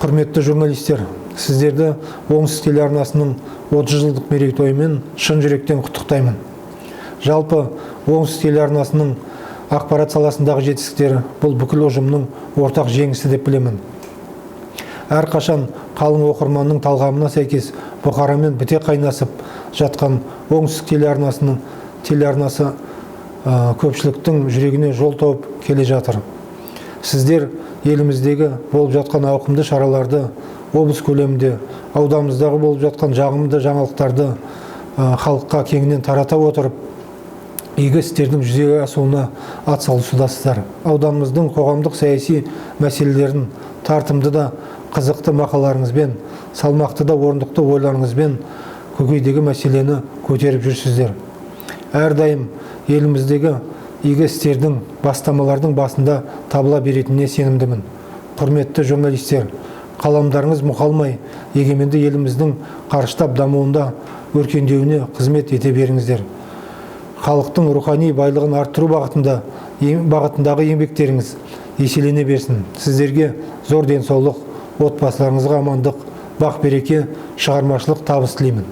Құрметті журналистер, сіздерді Оңтүстік телеарнасының 30 жылдық мерейтойымен шын жүректен құттықтаймын. Жалпы, Оңтүстік телеарнасының ақпарат саласындағы жетістіктері – бұл бүкіл ұжымның ортақ жеңісі деп білемін. Әрқашан қалың оқырманның талғамына сәйкес бұқарамен біте қайнасып жатқан Оңтүстік телеарнасы көпшіліктің жүрегіне жол тауып келе жатыр. Сіздер еліміздегі болып жатқан ауқымды шараларды, облыс көлемінде, ауданымыздағы болып жатқан жағымды жаңалықтарды халыққа кеңінен тарата отырып, игі істердің жүзеге асуына атсалысудасыздар. Ауданымыздың қоғамдық, саяси мәселелерін тартымды да қызықты мақалаларыңызбен, салмақты да орнықты ойларыңызбен көкейдегі мәселені көтеріп жүрсіздер. Әрдайым еліміздегі игі істердің, бастамалардың басында табыла беретініне сенімдімін. Құрметті журналистер, қаламдарыңыз мұқалмай, егеменді еліміздің қарыштап дамуында, өркендеуіне қызмет ете беріңіздер. Халықтың рухани байлығын арттыру бағытындағы еңбектеріңіз еселене берсін. Сіздерге зор денсаулық, отбасыларыңызға амандық, бақ береке, шығармашылық табыс тілеймін.